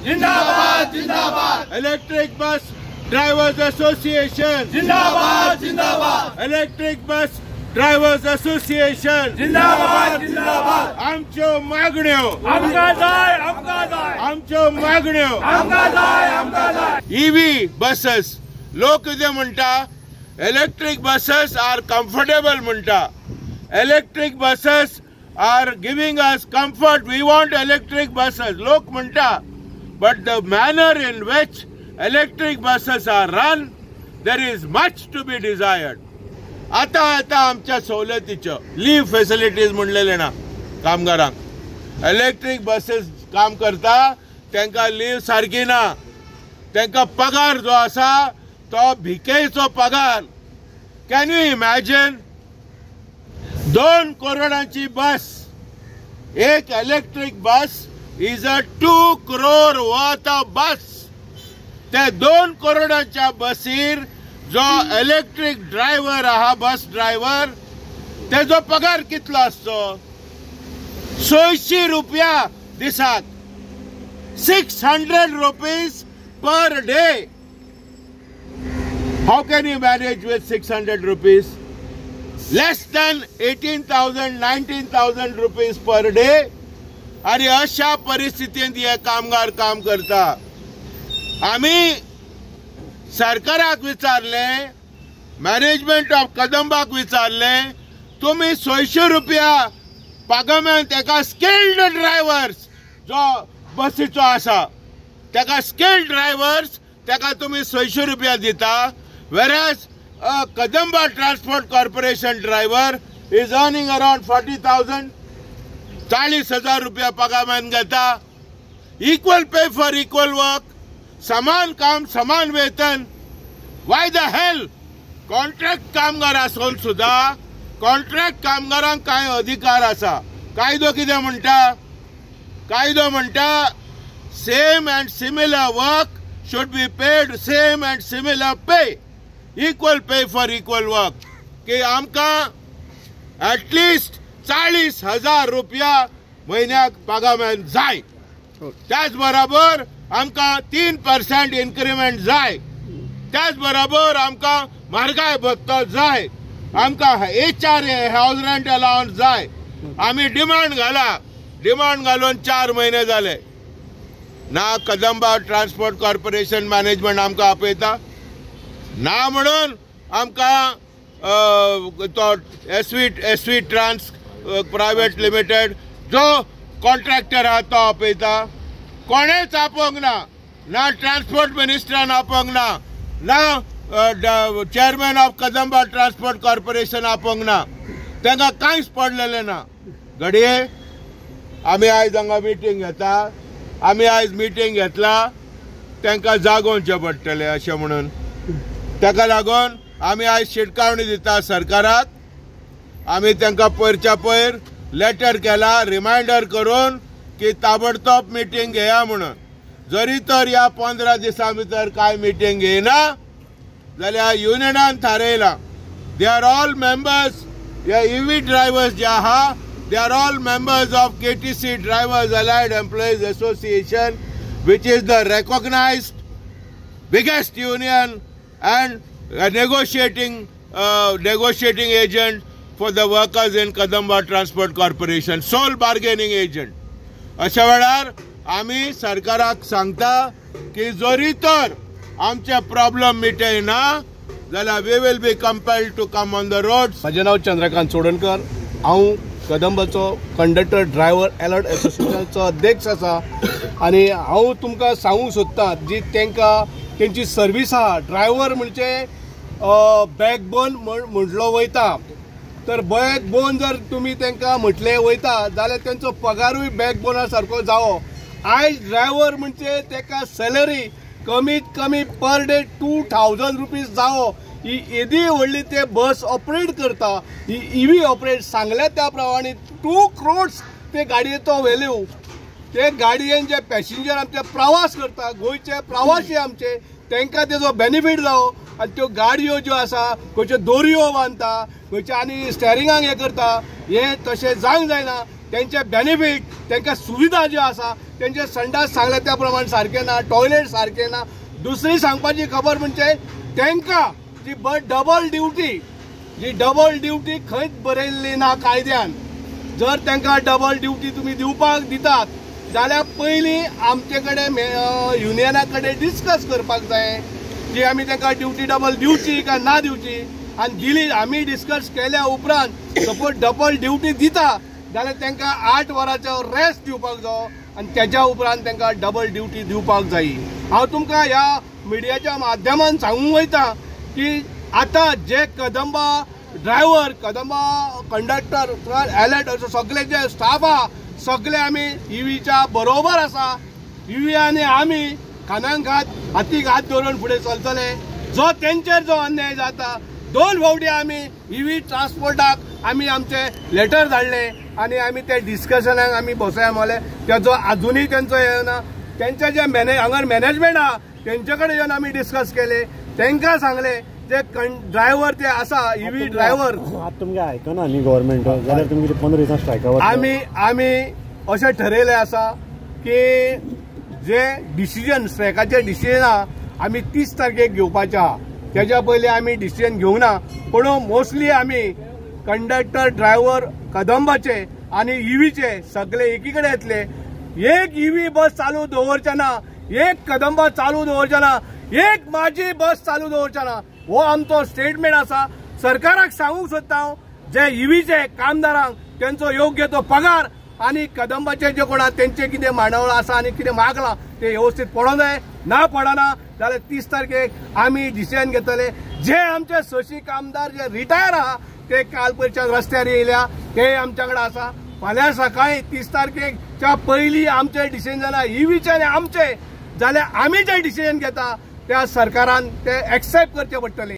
जिंदाबाद जिंदाबाद। Electric bus drivers association जिंदाबाद जिंदाबाद। इलेक्ट्रिक बस ड्रायव्हर्स असोसिएशन जिंदाबाद जिंदाबाद। आमच्यो मागण्यो आमकां जाय, आमकां जाय। आमच्यो मागण्यो आमकां जाय, आमकां जाय। ईव्ही बसेस लोक कितें म्हणटा, इलेक्ट्रिक बसेस आर कम्फर्टेबल म्हणटा, electric buses are giving us comfort, we want electric buses लोक म्हणटा. But the manner in which electric buses are run there is much to be desired. आतां आतां आमच्या सवलतीच्यो लीव फेसिलिटीज म्हणलेले ना कामगारांक. Electric buses काम करता तांकां लीव सारकी ना, तांकां पगार जो आसा तो भिकेचो पगार. Can you imagine 2 करोडांची बस, एक electric bus is a 2 crore worth of bus. ते 2 करोडांच्या बसीर जो इलेक्ट्रीक ड्रायव्हर आहा, बस ड्रायव्हर, तेजो पगार कितलो आसचो? 600 रुपया दिसाक, 600 rupees per day. How can you manage with 600 rupees? Less than 18,000, 19,000 rupees per day. आणि अशा परिस्थितींत हे कामगार काम करता. आमी सरकाराक विचारले, मॅनेजमेंट ऑफ कदंबाक विचारले, तुमी 600 रुपया पागमेंत एका स्किल्ड ड्रायव्हर्स जो बसीचो आसा ताका स्किल्ड ड्रायव्हर्स ताका तुमी 600 रुपया दिता, whereas a Kadamba Transport Corporation driver is earning around 40,000, 40,000 रुपया पगार घेता. Equal pay for equal work, समान काम समान वेतन. Why the hell contract कामगार आसून सुद्धा कॉन्ट्रॅक्ट कामगारांक कांय अधिकार आसा? कायदो कितें म्हणटा? कायदो म्हणटा same and similar work should be paid same and similar pay, equal pay for equal work. की आमकां एटलिस्ट 40,000 रुपया म्हयन्याक पगार जाय. त्याच बरोबर आमकां 3% इन्क्रिमेंट जाय. त्याच बरोबर आमकां म्हारगाय भत्तो जाय. आमकां HRA house rent allowance जाय. आमी डिमांड घाला, डिमांड घालून 4 म्हयने जाले ना कदंबा ट्रान्सपोर्ट कॉर्पोरेशन मॅनेजमेंट आमकां आपयता ना, म्हणून आमकां तो S V Trans private limited जो कॉन्ट्रॅक्टर आहा तो आपयता. कोणेच आपोवंक ना, ना ट्रान्सपोर्ट मिनिस्टरान आपोवंक ना, ना chairman of Kadamba transport corporation आपोवंक ना. तांकां कांयच पडलेलें ना. घडये आमी आयज हांगा मिटींग घेता, आमी आयज मिटींग घेतला तांकां जागोवचें पडटलें अशें म्हणून. ताका लागून आमी आयज शिटकावणी दिता सरकाराक. आमी तांकां पयरच्या पयर लेटर केला रिमायंडर करून की ताबडतोब मिटींग घेया म्हणून. जरी तर ह्या 15 दिसां भितर कांय मिटींग घेयना जाल्यार युनियनान थारयलां, they are all members, hey EV drivers जे आहा they are all members of KTC drivers allied employees association, which is the recognised biggest union and negotiating agent for the workers in Kadamba Transport Corporation, sole bargaining agent. अशा वेळार आमी सरकाराक सांगता की जरी तर आमचे प्रॉब्लम मिटयना जाल्यार we will be compelled to come on the roads. म्हजें नांव चंद्रकांत चोडणकर, हांव कदंबाचो कंडक्टर ड्रायव्हर एलर्ट एसोसिएशनाचो अध्यक्ष आसा. आनी हांव तुमकां सांगूंक सोदतां जी तांकां तेंची सर्वीस आहा, ड्रायव्हर म्हणजे बॅकबोन म्हटलो वयता, तर बॅकबोन जर तुमी तांकां म्हटलें वयता जाल्यार तेंचो पगारूय बॅकबोना सारको जावो. आयज ड्रायव्हर म्हणजे ताका सॅलरी कमीत कमी पर डे 2,000 रुपीज जावो. ही येदी व्हडली ते बस ऑपरेट करता, ही इव्ही ऑपरेट सांगल्या त्या प्रमाणे 2 crores ते गाडयेचो व्हॅल्यू. ते गाडयेन जे पॅसेंजर आमचे प्रवास करता, गोंयचे प्रवासी आमचे, तांकां तेजो बेनिफीट जावो. आनी त्यो गाडयो ज्यो आसा खंयच्यो दोरयो बांदता, खंयच्यो आनी स्टेरिंगाक हें करता, हें तशें जावंक जायना. तेंचे बेनिफीट, तांकां सुविधा ज्यो आसा तेंचे संडास सांगले त्या प्रमाण सारकें ना, टॉयलेट सारकें ना. दुसरी सांगपाची खबर म्हणजे तांकां जी डबल ड्युटी, जी डबल ड्युटी खंयच बरयल्ली ना कायद्यान. जर तांकां डबल ड्युटी तुमी दिवपाक दितात जाल्यार पयलीं आमचे कडेन युनियना कडेन डिस्कस करपाक जाय की आमी तांकां ड्युटी डबल दिवची काय ना दिवची. आनी दिली आमी डिस्कस केल्या उपरांत सपोज डबल ड्युटी दिता जाल्यार तांकां 8 वरांचो रेस्ट दिवपाक जायो आनी तेज्या उपरांत तांकां डबल ड्युटी दिवपाक जायी. हांव तुमकां ह्या मिडियाच्या माध्यमान सांगूंक वयता की आतां जे Kadamba driver, Kadamba conductor, alert असो सगळे जे स्टाफ आहा सगळे आमी ईव्हीच्या बरोबर आसा. ईव्ही आनी आमी खानाक हात हातीक हात दवरून फुडें चलतले. जो तेंचेर जो अन्याय जाता, 2 फावटी आमी ईव्ही ट्रान्सपोर्टाक आमी आमचे लेटर धाडले आनी आमी ते डिस्कशनाक आमी बसया म्हणलें. तेजो आजुनूय तेंचो येना. तेंचे जे हांगार मॅनेजमेंट आहा तेंचे कडेन येवन आमी डिस्कस केले, तेंकां सांगले जे ड्रायव्हर ते आसा ईव्ही ड्रायव्हर. आतां तुमकां आयकना न्ही गव्हर्मेंट जाल्यार तुमी कितें 15 दिसां स्ट्रायकार? आमी आमी अशें ठरयलें आसा की जे डिसिजन स्ट्रायकाचें डिसिजन आहा आमी 30 तारखेक घेवपाचें आहा. तेज्या पयलीं आमी डिसिजन घेवंक ना, पूण मोस्टली आमी कंडक्टर ड्रायव्हर कदंबाचे आनी ईव्हीचे सगळे एकी कडेन येतले. एक ईव्ही बस चालू दवरचे ना, एक कदंबा चालू दवरचे ना, एक माझी बस चालू दवरचे ना, हो आमचो स्टेटमेंट आसा. सरकाराक सांगूंक सोदता हांव जे ईव्हीचे कामदारांक तेंचो योग्य तो पगार आनी कदंबाचे जे कोण आहा तेंचे कितें मांडावळ आसा आनी कितें मागलां ते व्यवस्थीत पडोंक जाय. ना पडना जाल्यार 30 तारखेक आमी डिसिजन घेतले. जे आमचे 6 कामदार जे रिटायर आहा ते काल पयरच्यान रस्त्यार येयल्या ते आमच्या कडेन आसा. फाल्यां सकाळी 30 तारखेच्या पयलीं आमचें डिसिजन जालां ईव्हीचे आनी आमचे, जाल्यार आमी जे डिसिजन घेता त्या सरकारान ते एक्सेप्ट करचे पडटले.